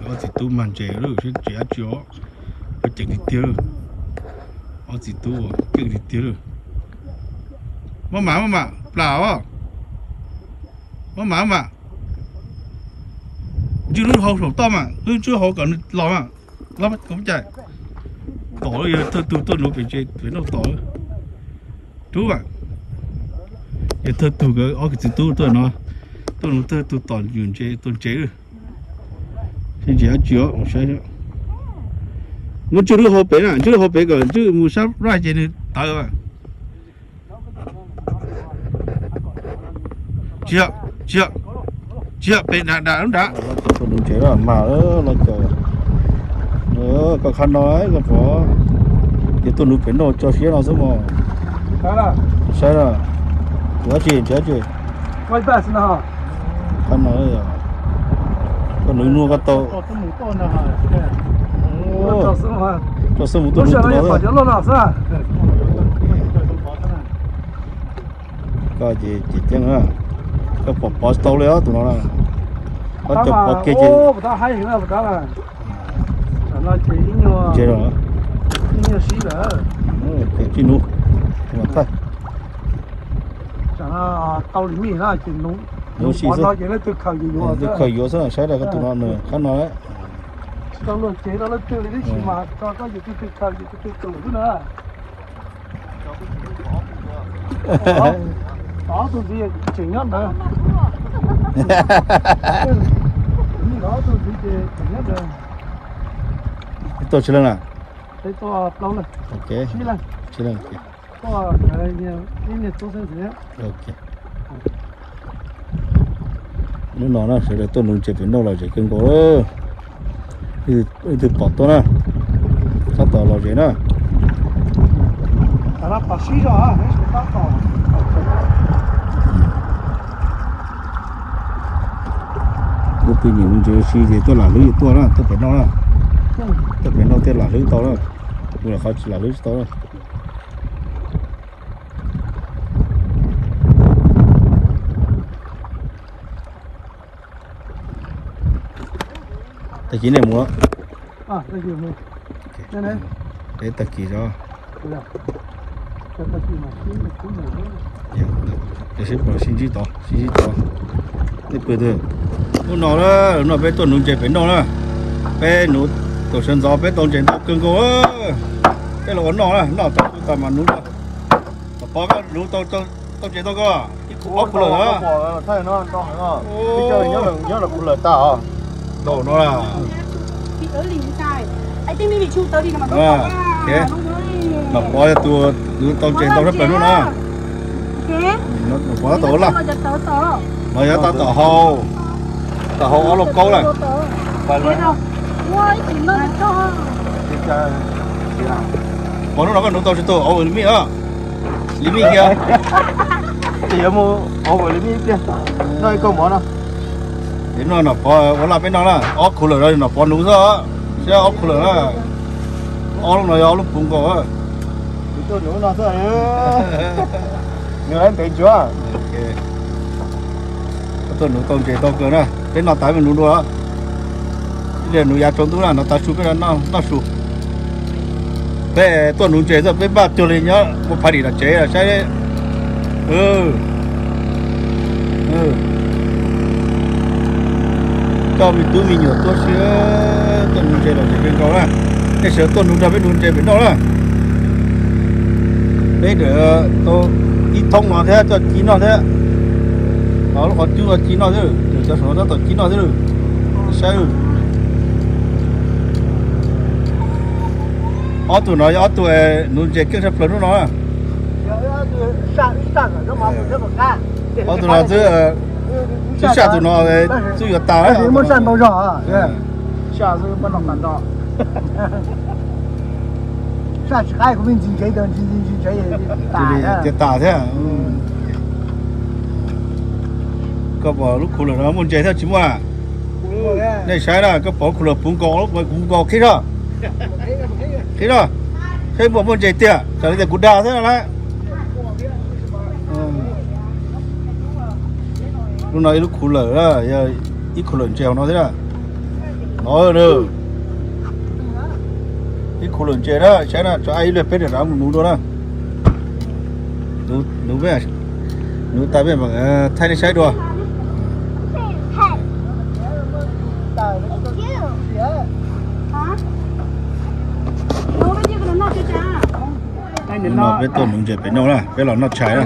Ob txiv tub mag ntses lawm, seb ntses dab tsi os. Ua ceev tiag tiag lawm. Ob txiv tub keej tiag tiag lawm. Maj mam, maj mam plam os. Maj mam, maj mam. Ntswj lub hau saum toj mas, wb ntswj hau kom nws los mas. Los, kom cais. Tom yog thawj tug tuaj nuv pem ntses pem noj tom. Rub mas. Yog thawj tug, ob kwv txiv tub tuaj no, tuaj nuv thawj tug tom yus ntses, tua ntses. Seb ntses dab tsi os, saib. Muab ntswj lub hau pem na, ntswj lub hau pem kom ntswj mus sab raj ces nws tawv. Tsis yog, tsis yog, tsis yog, pem nram, nram lub nrad. Tuaj nuv ntses los mas, los caum. Koj qhab no, koj pom. Ces tuaj nuv pem noj tso siab no xwb mog. Saib na. Tus dab tsi, ntses dab tsi? Qhab no, koj nuv nuav koj tau. Tso xwb mus tuaj nuv tus no. Koj ces cem ceeb, koj pom pov tsis tau li os tus no na. Koj cov pov kiag ces. Ntses los. Tij nuv. Tau li mij na ces nuv xwb. Khaws yuav xwb, saib rau koj tus no nws qhab no. Tsis tau luag cev rau leej twg li tib si mas tso koj yus tus twg khaws yus tus twg tus xwb na. Ob tug ntxiv tseem nyob ntawd. Ob tug ntxiv ces tseem nyob ntawd. Tuaj tsawg leej na? Peb tuaj plaub leeg. Tsib leej. Tsib leej. Ib niag tub xeeb ntxwv. Hnub no na sawv daws tuaj nuv ntses pem noj lom zem kawg nkaus. Ib tug pom tuaj na, tab tom lom zem na. Lub pib nyiam nuv ntses ua si ces tuaj lam hlwb tuaj na, tuaj pem noj na. Tuaj pem noj thiaj lam hlwb tau na. Kuv lam qhov tsis lam hlwb tsis tau na. Tag kis nej mus. Peb tag kis os. Sib ntsib tod, sib ntsib tod. Nej pw twg? Hnub no, hnub no peb tuaj nuv ntses pem noj na. Peb nuv, thaum sawv ntxov peb tau ntses ntau kawg nkaus. Peb los ua noj na, noj tau tas mas nuv. Tom Pov, koj nuv tau ntses tau koj ib khub ob khub lawm na. Nyob lawm khub lawm tag os. Ntau no. Nom Pov yog tus nuv tau ntses ntau sab plaws hnub no. Nom Pov tab tom ua laj. Los yog tab tom hau, tab tom hau ob lub kaub lawm. Pov, hnub no koj nuv tau tsis tau ob li mij os? Li mij kiag. Ces yuav mus ob li mij ib pliag, noj ib kauj mov no. Hnub no Nom Pov ua laj peb noj na, ob khub lawm no Nom Pov nuv xwb, saib ob khub lawm na. Ob lub no yog ob lub puv nkaus. Nws ntev ntsuav. Tuaj nuv tau ntses tau kawg na, peb noj tas peb nuv dua. Ib pliag nuv yav tsaus ntuj na, noj tav su peb noj su. Peb tuaj nuv ntses xwb peb npaj cuag li nyob ua phav dim los tsev saib. Coj me tub me nyuam tuaj si, tuaj nuv ntses los ntses kawg nkaus na. Nej sawv tuaj nuv nrog peb nuv ntses pem noj na. Peb ntawm tau ib thoob no thiab coj ci noj thiab. Lub qhov cub ci noj xwb, cov saum no tab tom ci noj xwb. Saib, ob tug no yog ob tug nuv ntses keej tshaj plaws hnub no. Ob tug no twb, twb saj tus no twb yuav tas. Ces tas thiab. Koj pom lub khu lawm no muaj ntses thiab tsis muaj? Nej saib na, koj pom lub khu lawm puv nkaus, lub puv nkaus qhib zog. Qhib zog, saib muaj muaj ntses tiag, raws li tias kuv dag thiab na. Lub no ib lub khu lawm, yog ib khu lawm ntses hauv no thiab na. No, ib khu lawm ntses na, saib na, tso ib lwg peb rov mus nuv dua na. Nuv, nuv tas peb mam thaij nej saib dua. No peb tuaj nuv ntses pem no na, peb los noj tshais na.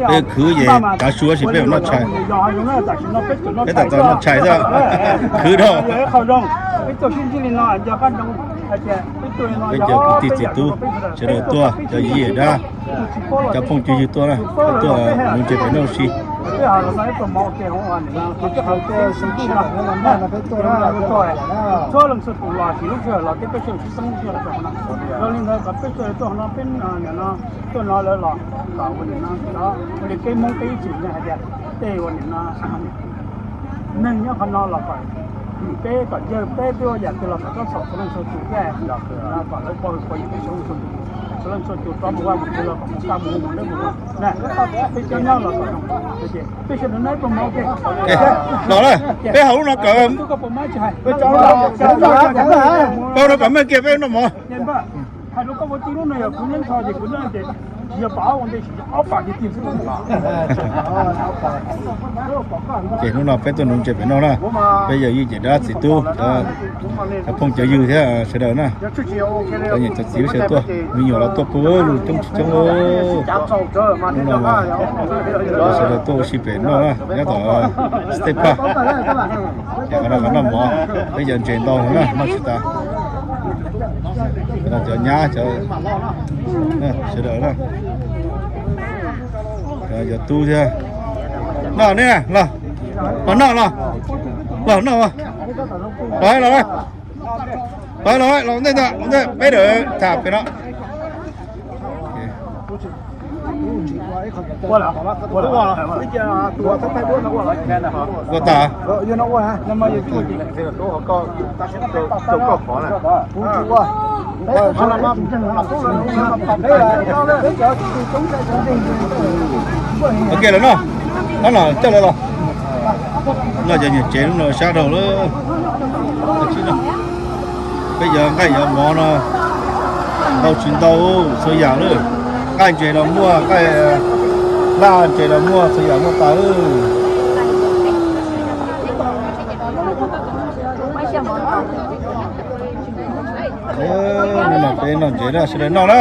Peb khwv ces tav su tab sis peb noj tshais. Peb tam tau noj tshais xwb. Khwv dhau. Peb cov kwv tij txiv tub sawv daws tuaj, cov yij dab, cov phooj cov ywg tuaj na, tuaj nuv ntses pem no si. Tuaj no lawv los kom ua li peb Hmoob peb ib txwm hais tias tej ua neeg nyob qhov no los kom peb kom yawg peb peb ua yam twg los kom txhob txhaum txhua leej txhua tus thiab, kom lawv pov hwm pov yawg peb txhua leej txhua tus, txhua leej txhua tus rov mus vaj mus tsev los kom mus kaj mus ua mus dawb mus zoo na. Peb cov nyob los kom zoo, peb sawv daws noj ib pluag mov. Los lawm, peb haus lub no kom, peb haus no kom maj kiag peb noj mov. Ces hnub no peb tuaj nuv ntses pem no na, peb yog yij ces dab txiv tub, cov phooj cov ywg thiab sawv daws na, cov niam cov txiv sawv daws tuaj, me nyuam los tuaj pw lug coob tsis coob. Hnub no mas sawv daws tuaj ua si pem no na, nyob tom State Park. Ces qhov no qhov noj mov, peb cov ntses ntau na, noj tsis tas. Cov nyab, cov sawv daws na, cov tub thiab. Noj ne, los, los noj los, los noj, los, los, los ntej, ntej peb dawm tham pem no. Ua tas. Ok lawm no, no los coj lawv los. No cov niam tsev lub no sab dhau lawm. Peb cov nqaij cov mov no ntau tsis ntau, txhua yam lawm. Nqaij ntses los muaj, nqaij hlab ntses los muaj, txhua yam muaj tas lawm. Hnub no peb noj ntses na, sawv daws noj na.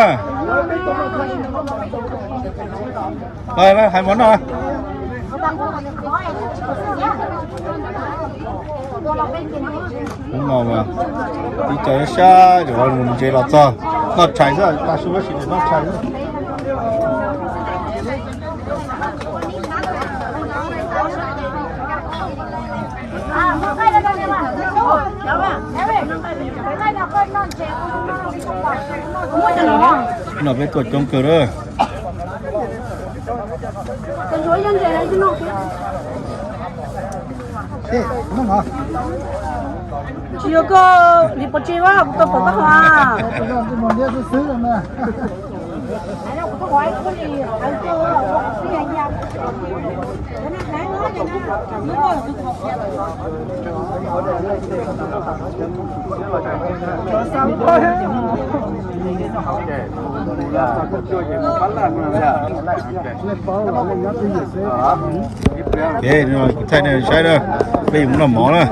Hais mov noj. Hnub no mas ib co sab yuav mus ntses los txog, noj tshais xwb, tas su tab sis noj tshais xwb. No peb tuaj coob kawg lawm. Tsis yog koj li pov tseg, kuv tau pom koj hov. Ces kuv thaij nej saib na, peb yuav mus noj mov na.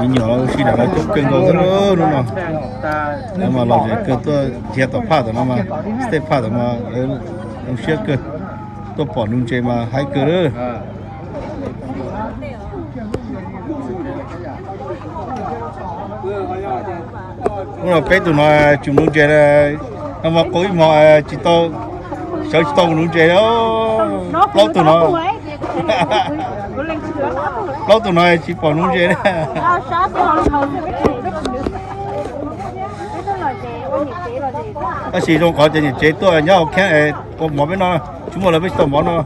Me nyuam los ua si nram lawv coob kawg nkaus xwb hnub no. Lawv mas lom zem kawg, tuaj dhia tom phaj tom no mas, State Park tom no lawv zoo siab kawg, tuaj pom nuv ntses mas haib kawg lawm. Hnub no peb tug no tsis nuv ntses, no mas qau ib hmo tsis tau, sawv tsis tau mus nuv ntses. Plaub tug no, plaub tug no tsis pom nuv ntses. Tab sis zoo qhov cov niam tsev tuaj nyob hauv kheeb ua mov peb noj, tsis muaj lawv peb tsis tau mov noj.